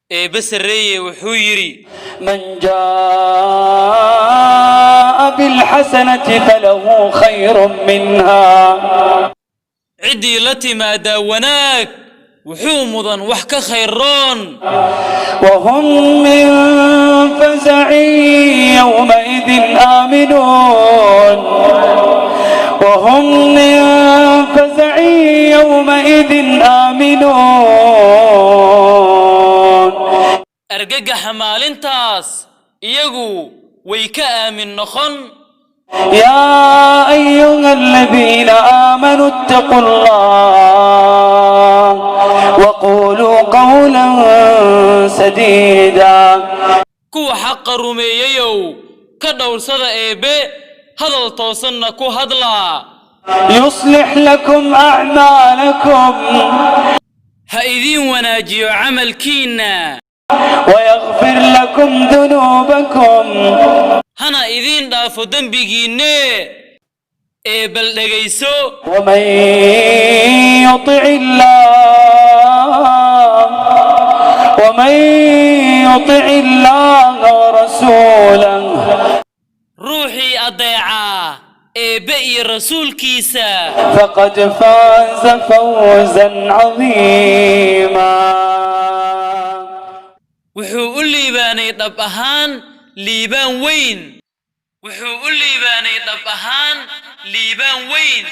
Eebbe sarreeye wuxuu yidhi: من جاء بالحسنة فله خير منها. Ciddii la timaadaa wanaag wuxuu mudan wax ka khayroon. وهم من فزع يومئذ آمنون، وهم من فزع يومئذ آمنون. Argagaxa maalintaas iyagu way ka aamin noqon. يا أيها الذين آمنوا اتقوا الله وقولوا قولا سديدا. Kuwa xaqa rumeeyeyow, ka dhowrsada Eebbe, hadal toosanna ku hadlaa. يصلح لكم أعمالكم Ha idiin wanaajiyo camalkiinna ويغفر لكم ذنوبكم. Hana idiin dhaafo dembigiinne. Ee bal dhegayso. ومن يطع الله ومن يطع الله ورسوله Ruuxii addeecaa Eebbe iyo rasuulkiisa فقد فاز فوزا عظيما. Wuxuu u liibaanay dhab ahaan liibaan weyn. Wuxuu u liibaanay dhab ahaan liibaan weyn.